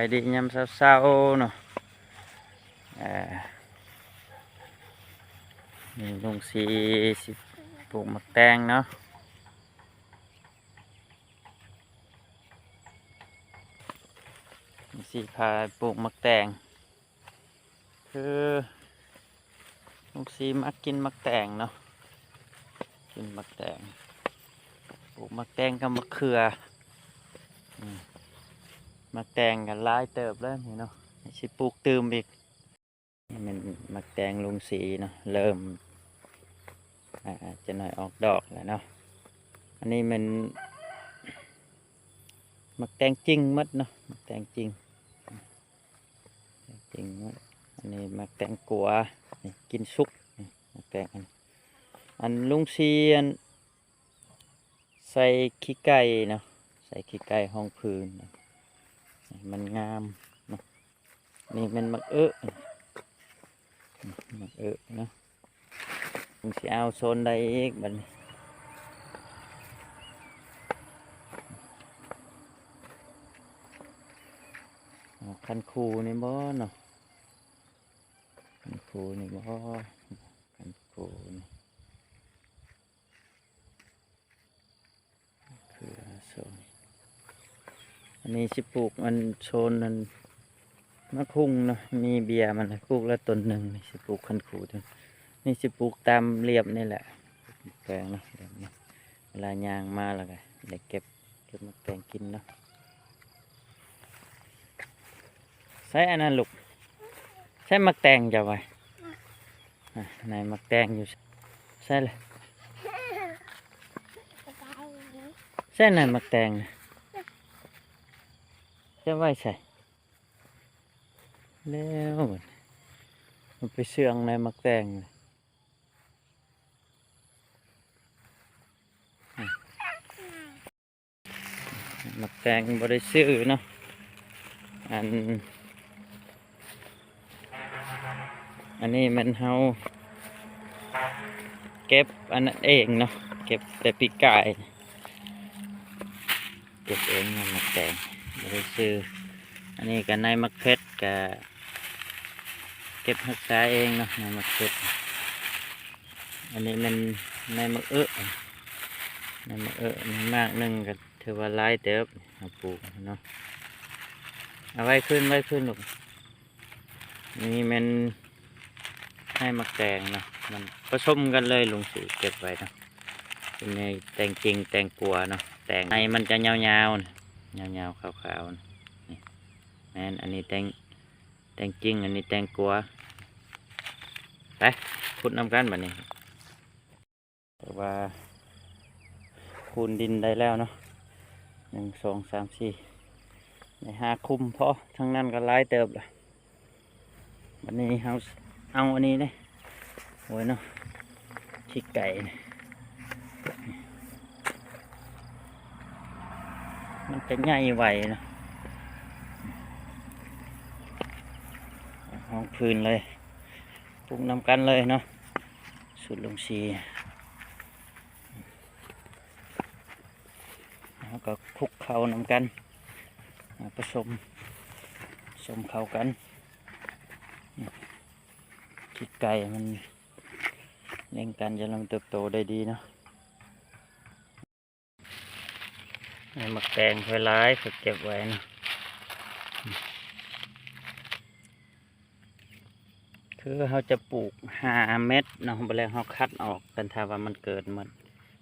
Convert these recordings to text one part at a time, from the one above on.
ສະບາຍດີຍາມເຊົ້າໆເນາະ. ເອີ ນີ້ລຸງສີຊິປູກໝາກແຕງເນາະ. ລຸງສີພາປູກໝາກແຕງ. ຄືລຸງສີມັກກິນໝາກແຕງເນາະ, ກິນໝາກແຕງ, ປູກໝາກແຕງກັບໝາກເຂືອ. ອືມ ໝາກແຕງກໍຫຼາຍເຕີບແລ້ວນີ້ເນາະ, ຊິປູກຕື່ມອີກ. ນີ້ແມ່ນໝາກແຕງລຸງສີເນາະ, ເລີ່ມ ອາ ຈະໜ້ອຍອອກດອກແລ້ວເນາະ. ອັນນີ້ແມ່ນໝາກແຕງຈິງໝົດເນາະ, ໝາກແຕງຈິງ. ແຕງຈິງເນາະ. ອັນນີ້ໝາກແຕງກົວ ນີ້ກິນສຸກ ນີ້ໝາກແຕງ. ອັນ ອັນລຸງສີ ອັນ ໃສ່ຂີ້ໄກ່ເນາະ, ໃສ່ຂີ້ໄກ່ຮອງພື້ນ ໃຫ້ມັນງາມເນາະ. ນີ້ແມ່ນໝາກເອະ ໝາກເອະເນາະ. ມັນຊິເອົາໂຊນໃດອີກບັດນີ້? ອໍ ຄັນຄູນີ້ບໍ່ເນາະ? ຄັນຄູນີ້ບໍ່? ຄັນຄູນີ້ ເຂືອໂຊນ. ອັນນີ້ຊິປູກອັນໂຊນນັ້ນ ໝາກຫຸ່ງເນາະ, ມີເບ້ຍມັນ ປູກລະຕົ້ນໜຶ່ງ. ນີ້ຊິປູກຄັນຄູຕົວນີ້, ຊິປູກຕາມລຽບນີ້ແຫຼະ ແປງເນາະ. ແບບນີ້ ເວລາຍ່າງມາແລ້ວກໍໄດ້ເກັບ ເກັບໝາກແຕງກິນເນາະ. ໃສ່ອັນນັ້ນລູກ, ໃສ່ໝາກແຕງເຈົ້າໄວ້. ອ່ະ ໃນໝາກແຕງຢູ່ໃສລະ? ໃສ່ໃນໝາກແຕງນະ, ຈະໄວ້ໃສ? ແລ້ວມັນໄປເຊື່ອງໃນໝາກແຕງ. ໝາກແຕງບໍ່ໄດ້ຊື້ເນາະ, ອັນ ອັນນີ້ແມ່ນເຮົາເກັບອັນນັ້ນເອງເນາະ, ເກັບແຕ່ປີກາຍ ເກັບເອງເນາະ ໝາກແຕງ ບໍ່ໄດ້ຊື້. ອັນນີ້ກໍໃນໝາກເຜັດ ກະເກັບຮັກສາເອງເນາະ ໃນໝາກເຜັດ. ອັນນີ້ແມ່ນໃນໝາກເອະ, ໃນໝາກເອະ ໝາກໜຶ່ງກໍຖືວ່າຫຼາຍເຕີບ ເຮົາປູກເນາະ. ເອົາໄວ້ຄືນ ໄວ້ຄືນລູກ. ນີ້ແມ່ນໃນໝາກແຕງເນາະ, ມັນປະສົມກັນເລີຍ ລຸງສີເກັບໄວ້ເນາະ. ເປັນໃນແຕງຈິງ ແຕງກົວເນາະ, ແຕງໃນມັນຈະຍາວໆ ຍາວໆ ຂາວໆ ນີ້. ແມ່ນ ອັນນີ້ແຕງ ແຕງຈິງ, ອັນນີ້ແຕງກົວ. ໄປ ຂຸດນຳກັນບັດນີ້. ແຕ່ວ່າຄູນດິນໄດ້ແລ້ວເນາະ, ໜຶ່ງ ສອງ ສາມ ສີ່ ໄດ້ຫ້າຂຸມພໍ, ທາງນັ້ນກໍຫຼາຍເຕີບລະ. ບັດນີ້ເຮົາເອົາອັນນີ້ເດ້ ໂອ້ຍເນາະ ຂີ້ໄກ່ນີ້ ມັນຈະໃຫຍ່ໄວເນາະ. ຮອງພື້ນເລີຍ ປູກນຳກັນເລີຍເນາະ ສູດລຸງສີ. ເຮົາກໍຄຸກເຂົ້ານຳກັນ ປະສົມ ສົມເຂົ້າກັນ. ຂີ້ໄກ່ມັນເລັ່ງການຈະເລີນເຕີບໂຕໄດ້ດີເນາະ. ໃນໝາກແຕງຂ້ອຍຫຼາຍ ຂ້ອຍເກັບໄວ້ເນາະ. ຄືເຮົາຈະປູກຫ້າເມັດເນາະ, ບັດແລ້ວເຮົາຄັດອອກກັນ ຖ້າວ່າມັນເກີດໝົດ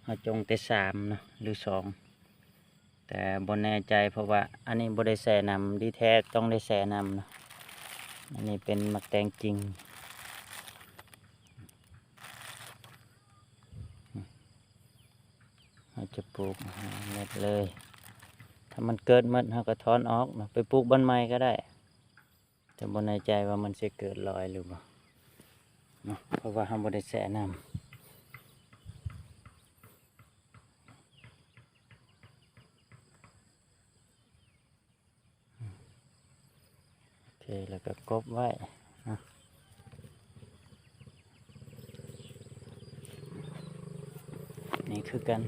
ເຮົາຈົ່ງແຕ່ສາມເນາະ ຫຼື ສອງ ແຕ່ບໍ່ແນ່ໃຈ ເພາະວ່າອັນນີ້ບໍ່ໄດ້ແຊ່ນ້ຳ, ດີແທ້ຕ້ອງໄດ້ແຊ່ນ້ຳເນາະ. ອັນນີ້ເປັນໝາກແຕງຈິງ ເຮົາຈະປູກຫ້າເມັດເລີຍ. ຖ້າມັນເກີດໝົດ ເຮົາກໍຖອນອອກເນາະ, ໄປປູກບ່ອນໃໝ່ກໍໄດ້. ແຕ່ບໍ່ແນ່ໃຈວ່າມັນຊິເກີດລອຍຫຼືບໍ່ເນາະ, ເພາະວ່າເຮົາບໍ່ໄດ້ແຊ່ນ້ຳ. ໂອເຄ ແລ້ວກໍກົບໄວ້ເນາະ. ນີ້ຄືກັນ.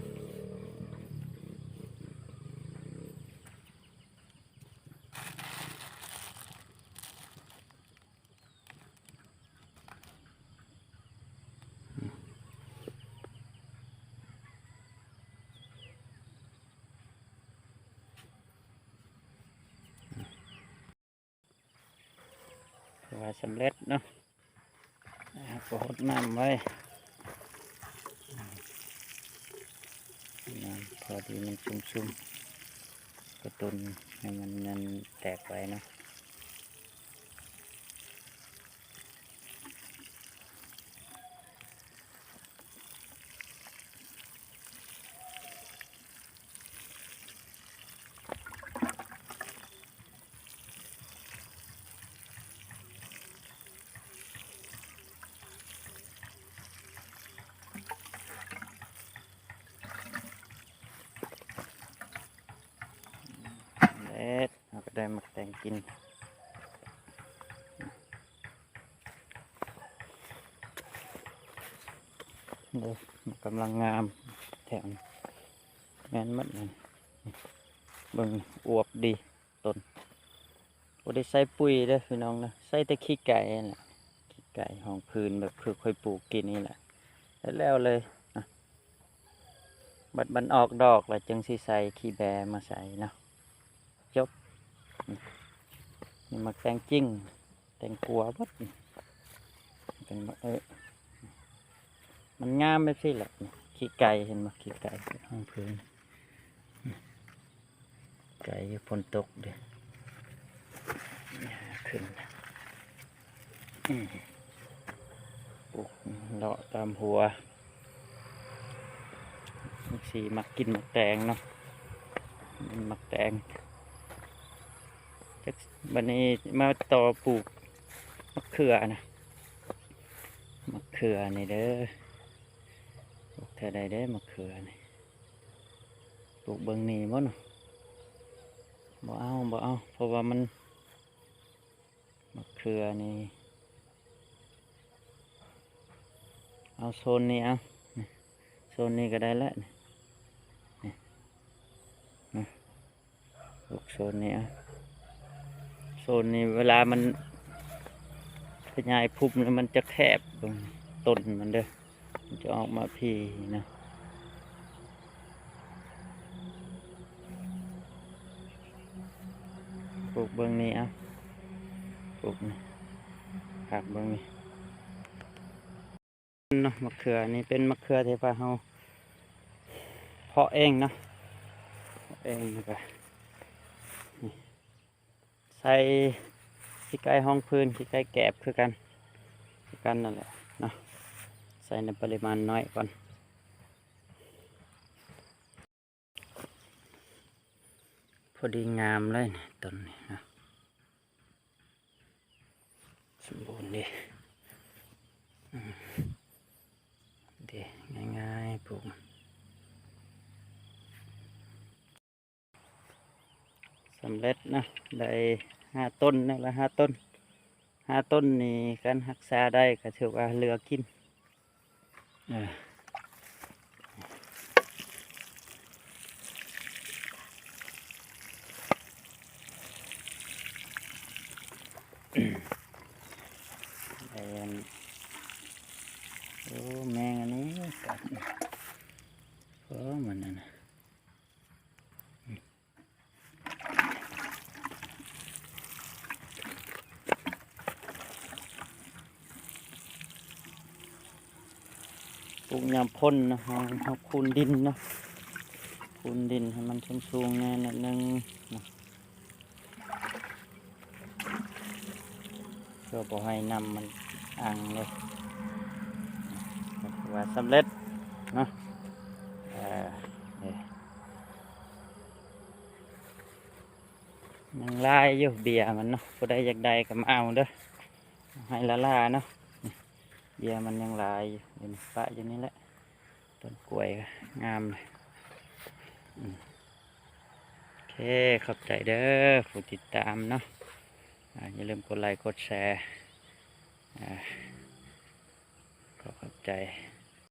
ປາສຳເລັດເນາະ ເຮົາກໍຫົດນ້ຳໄວ້ ນ້ຳພໍດີມັນຊຸ່ມໆ ກະຕຸ້ນໃຫ້ມັນນັ້ນແຕກໄວເນາະ. ເຮັດ ເຮົາກໍໄດ້ໝາກແຕງກິນ ເດ້ ມັນກຳລັງງາມແຖວນີ້ ແມ່ນໝົດນີ້ ເບິ່ງອວບດີ ຕົ້ນ ບໍ່ໄດ້ໃສ່ປຸ໋ຍເດີ້ພີ່ນ້ອງເດີ້ ໃສ່ແຕ່ຂີ້ໄກ່ຫັ້ນແຫຼະ ຂີ້ໄກ່ຮອງພື້ນ ແບບຄືຂ້ອຍປູກກີ້ນີ້ແຫຼະ ແລ້ວເລີຍ ບັດມັນອອກດອກແລ້ວຈຶ່ງຊິໃສ່ຂີ້ແບ້ມາໃສ່ເນາະ ຈົບ. ນີ້ໝາກແຕງຈິ້ງ ແຕງກວາເບິດນີ້ ເປັນ ເອີ ມັນງາມແບບຊີ້ແຫຼະ ນີ້ ຂີ້ໄກ່ ເຫັນບໍ່ ຂີ້ໄກ່ຮອງພື້ນ ໄກຢູ່ ຝົນຕົກເດ້ ຂຶ້ນ ອືມ ປູກເລາະຕາມຫົວ ມັກຊິມັກກິນໝາກແຕງເນາະ ມັກແຕງ ຈັກ ບັດນີ້ມາຕໍ່ປູກໝາກເຂືອນະ ໝາກເຂືອນີ້ເດີ້ ປູກແຖວໃດເດີ້ໝາກເຂືອນີ້ ປູກເບິ່ງນີ້ບໍ່ເນາະ ບໍ່ເອົາ ບໍ່ເອົາ ເພາະວ່າມັນ ໝາກເຂືອນີ້ ເອົາໂຊນນີ້ ເອົາ ນີ້ ໂຊນນີ້ກໍໄດ້ແຫຼະ ນີ້ ນີ້ ປູກໂຊນນີ້ ເອົາ ໂຊນນີ້ເວລາມັນຂະຫຍາຍພຸ່ມແລ້ວມັນຈະແຄບ ເບິ່ງຕົ້ນມັນເດີ້ ມັນຈະອອກມາພີ້ນະ ປູກເບິ່ງນີ້ ເອົາ ປູກນີ້ ພັກເບິ່ງນີ້ເນາະ ໝາກເຂືອນີ້ເປັນໝາກເຂືອທີ່ວ່າເຮົາເພາະເອງເນາະ ເພາະເອງ ແລ້ວກໍນີ້ ໃສ່ຂີ້ໄກ່ຮອງພື້ນ ຂີ້ໄກ່ແກບຄືກັນ ຄືກັນນັ້ນແຫຼະເນາະ ໃສ່ໃນປະລິມານນ້ອຍກ່ອນ ພໍດີງາມເລີຍນີ້ ຕົ້ນນີ້ເນາະ ສົມບູນດີ ອືມ ເດ້ ງ່າຍໆ ປູກ ສຳເລັດເນາະ ໄດ້ຫ້າຕົ້ນ ແນວລະຫ້າຕົ້ນ ຫ້າຕົ້ນນີ້ ຄັນຮັກສາໄດ້ກໍຖືວ່າເຫຼືອກິນ ເອີ ແມ່ນ ໂອ້ ແມງອັນນີ້ກັດ ໂອ້ ມັນນັ້ນນະ ປູກຍາມຝົນເນາະ ເຮົາ ເຮົາຄູນດິນເນາະ ຄູນດິນໃຫ້ມັນສູງໆແດ່ໜ້ອຍໜຶ່ງເນາະ ເພື່ອບໍ່ໃຫ້ນ້ຳມັນອັ່ງເດ້ ກໍຖືວ່າສຳເລັດເນາະ ເອີ ເດ້ ຍັງຫຼາຍຢູ່ເບ້ຍມັນເນາະ ຜູ້ໃດຢາກໄດ້ກໍມາເອົາເດີ້ ໃຫ້ຫຼ້າໆເນາະ ເບ້ຍມັນຍັງຫຼາຍຢູ່ ເຫັນປະຢູ່ນີ້ແຫຼະ ຕົ້ນກ້ວຍກໍງາມເລີຍ ອືມ ໂອເຄ ຂອບໃຈເດີ້ຜູ້ຕິດຕາມເນາະ ອາ ຢ່າລືມກົດໄລກົດແຊ ອາ ຂໍຂອບໃຈ.